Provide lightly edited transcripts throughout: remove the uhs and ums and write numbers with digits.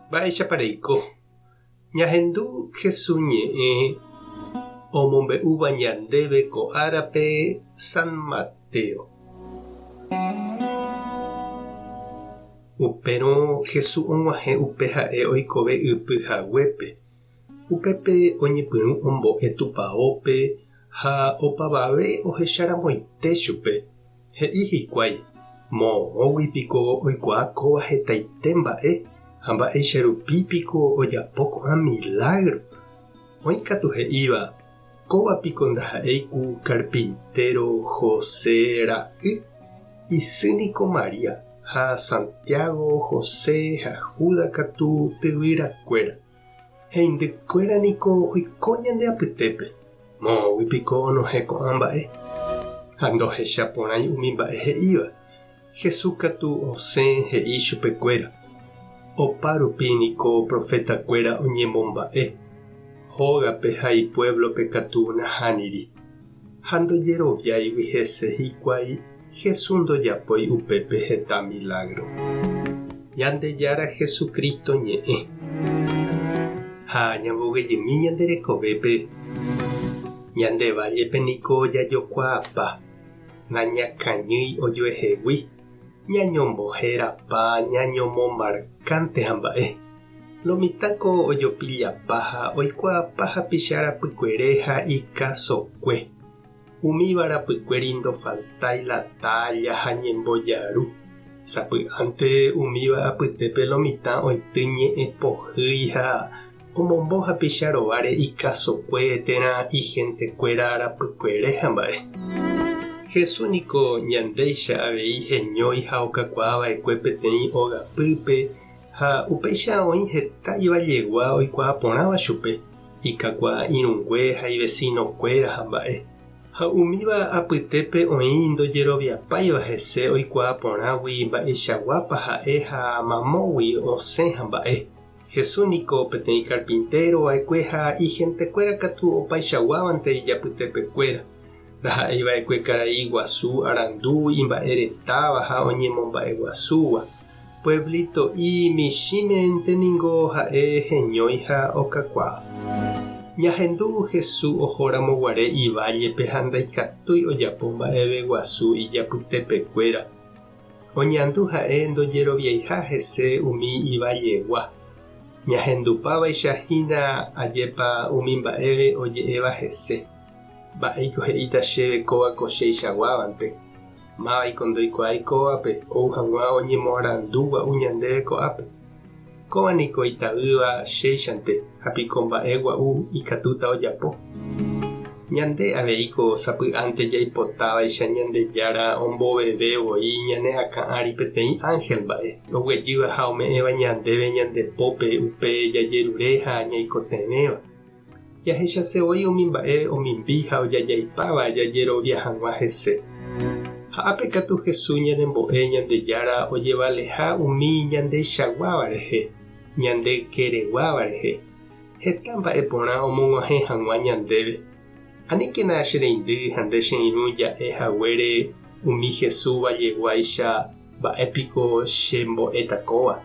Mba'éichapa reiko? Ñahendu Jesús ñe'ẽ omombe'úva ñandéve ko árape San Mateo. Upérõ Jesús og̃uahẽ upe ha'e oikove ypy haguépe. Upépe oñepyrũ ombo'e tupaópe ha opavave ohecharamoite chupe. He'i hikuái, Moõgui piko oikuaa kóva hetaite mba'e ha mba'éicha rupi piko ojapo ko'ã milágro? Oĩ katu he'íva, Kóva piko ndaha'éi ku karpintéro José ra'y? Isy niko María, ha Santiago, José ha Judas katu tyvyrakuéra. Heindykuéra niko oiko ñande apytépe, moõgui piko onohẽ ko'ã mba'e? Ha ndohecha porãi umi mba'e he'íva. Jesús katu osẽ he'i chupekuéra, Opa rupi niko profetakuéra oñemomba'e, hógape ha ipuévlope katu nahániri. Ha ndojeroviáigui hese hikuái, Jesús ndojapói upépe heta milágro. Ñandejára Jesucristo ñe'ẽ. Ha ñamboguejymi ñande rekovépe, ñande vállepe niko jajokuaapa, nañakañýi ojuehegui, ñañomboherapa, ñañomomarkánte ha mba'e. Lo mitãko ojopillapa ha oikuaapa hapicha rapykuere ha ikasokue. Umíva rapykuéri ndofaltái la tálla ha ñembojaru. Sapy'ánte umíva apytépe lo mitã oity ñe'ẽ pohýi ha omombo hapicha rováre ikasokue térã ihentekuéra rapykuere ha mba'e. Jesús niko ñandéicha avei heñói ha okakuaa va'ekue peteĩ ogapýpe ha upéicha oĩ heta ivallegua oikuaa porãva chupe. Ikakuaa irũngue ha ivesinokuéra ha mba'e. Ha umíva apytépe oĩ ndojeroviapáiva hese oikuaa porãgui mba'eichaguápa ha'e ha mamógui osẽ ha mba'e. Jesús niko peteĩ karpintéro va'ekue ha ihentekuéra katu opaichaguávante ijapytepekuéra. Ndaha'éi va'ekue karai guasu arandu imba'eretáva ha oñemomba'eguasúva. Pueblito'i michĩmente ningo ha'e heñói ha okakuaa. Ñahendu Jesús ohóramo guare ivállepe ha ndaikatúi ojapo mba'eve guasu ijapytepekuéra. Oñandu ha'e ndojeroviaiha hese umi ivallegua. Ñahendupávaicha hína ajépa umi mba'e oje'éva hese. Mba'éiko he'íta chéve kóva ko cheichaguávante? Mávaiko ndoikuaái kóvape ou hag̃ua oñemoarandu gua'u ñandéve ko'ápe? Kóva niko itavýva chéichante ha piko mba'e gua'u ikatúta ojapo? Ñande aveíko sapy'ánte jaipotávaicha Ñandejára omboveve voi ñane akã ári peteĩ ánhel mba'e, oguejýva ha ome'ẽva ñandéve ñande pópe upe jajerure ha ñaikotevẽva. Jahechase voi umi mba'e omimbi ha ojajaipáva jajerovia hag̃ua hese. Ha ápe katu Jesús ñanembo'e Ñandejára ojevaleha umi ñandeichaguáva rehe, ñande ykereguáva rehe, heta mba'e porã omog̃uahẽ hag̃ua ñandéve. Aníkena che reindy ha nde che irũ ja'e haguére umi Jesús valleguáicha mba'e piko che mbo'éta kóva.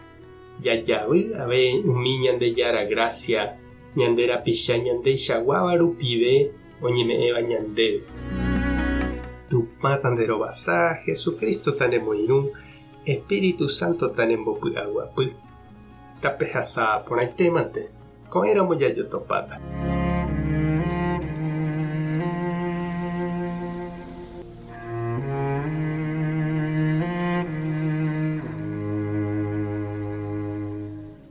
Jajavy ave umi Ñandejára grásia ñande rapicha ñandeichaguáva rupive oñeme'ẽva ñandéve. Tupã tanderovasa, Jesucristo tanemoirũ, Espíritu Santo tanembopy'aguapy. Tapehasa porãitémante, ko'ẽramo jajotopáta.